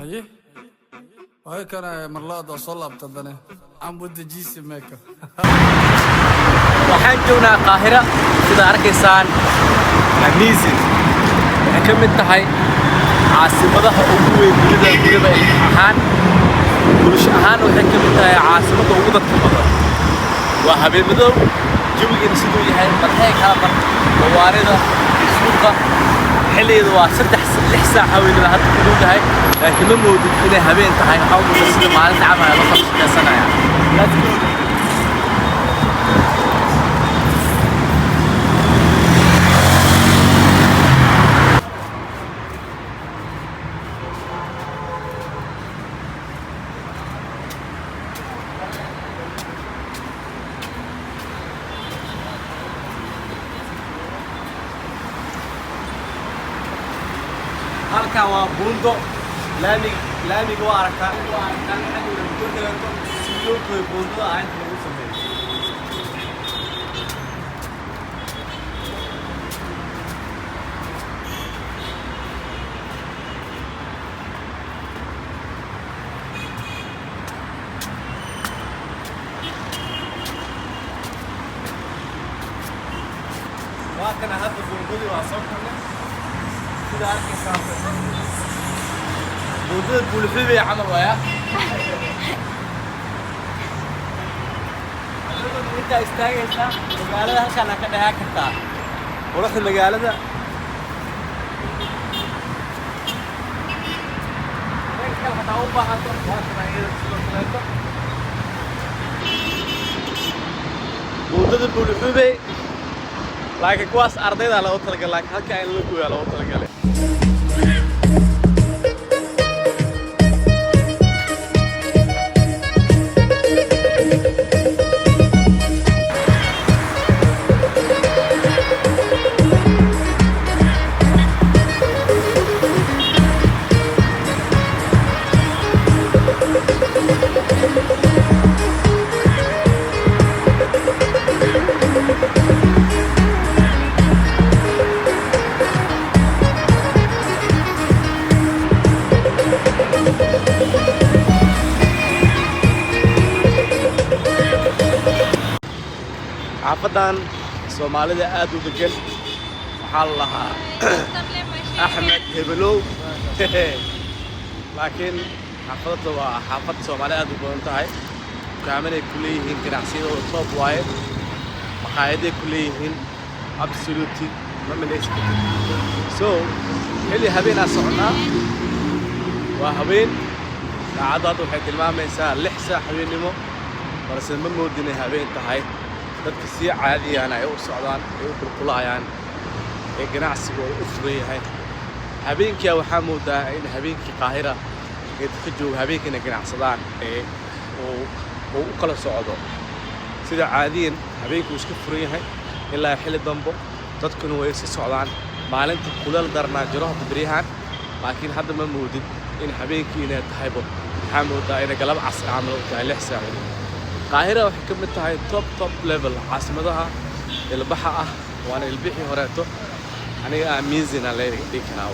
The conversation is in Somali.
Haye, waay kana marlaad oo soo laabta dane. I'm with the GC maker. Waxaan joognaa Qaahira. Sida arkaysaan, amazing. Waxay ka mid tahay caasimadaha ugu weyn dunida, weliba ilmo ahaan, bulsho ahaan waxay ka mid tahay caasimadda ugu dadka badan. Waa habeen madow, jawigeena siduu yahay marxay kala mar gawaarida iyo suuqa. Xilligeedu waa 3 6 saac haweenima hadda ku dhow tahay, laakiin ma moodid inay habeen tahay. Waxaa u muuqda sida maalinta camal loo kala shaqaysanaya. Let's go. Halkan waa buundo laamig. Laamiga waa aragtaa, waa aragtaa xagga kaleeto si loo gooyo buundada ah inta lagu sameeyo. Waa kana hadda buundadii waa soo kornay. Sida arkaysaa, buundada Buulxubey camal waaya. Intaa istaagaysaa, magaalada halkaan ka dheehan kartaa quruxda magaalada. Meel kale hadaa u baahato, waa kana iyada sidoo kaleeto buundada Buulxubey, laakiin kuwaas ardayda loogu talagalay, laakiin halkaa in la gooyaa loogu talagalay. Xaafadan Soomaalida aad u degan waxaa la lahaa Axmed Hebelow, laakiin xaafadda waa xaafad Soomaali aad u badan tahay. Dukaamanay ku leeyihiin, ganacsiyadooda top waaye, maqaayaday ku leeyihiin, absolutely ma malaysi kartid. So xilli habeenaa soconaa, waa habeen. Saacaddu hadda waxay tilmaamaysaa 6 saac habeennimo, balse ma moodin inay habeen tahay. Dadka sii caadiyaan ay u socdaan, ay u qulqulayaan, ee ganacsigooda u furan yahay. Habeenkia waxaa moodaa in habeenkii Qaahira ee dadka jooga habeenkiina ganacsadaan ee uu u kala socdo sida caadiyan. Habeenkii uu iska furan yahay ilaa xilli dambo, dadkuna way iska socdaan. Maalinta kuleel darnaa jiro hadda beryahan, laakiin hadda ma moodid in habeenkii inay tahaybo. Waxaa moodaa inay galab casri camal u tahay, 6 saac. Qaahira waxay ka mid tahay top top level caasimadaha ilbaxa ah, waana ilbixii horeeto. Aniga amazing aan leeyahay dhihi karaa.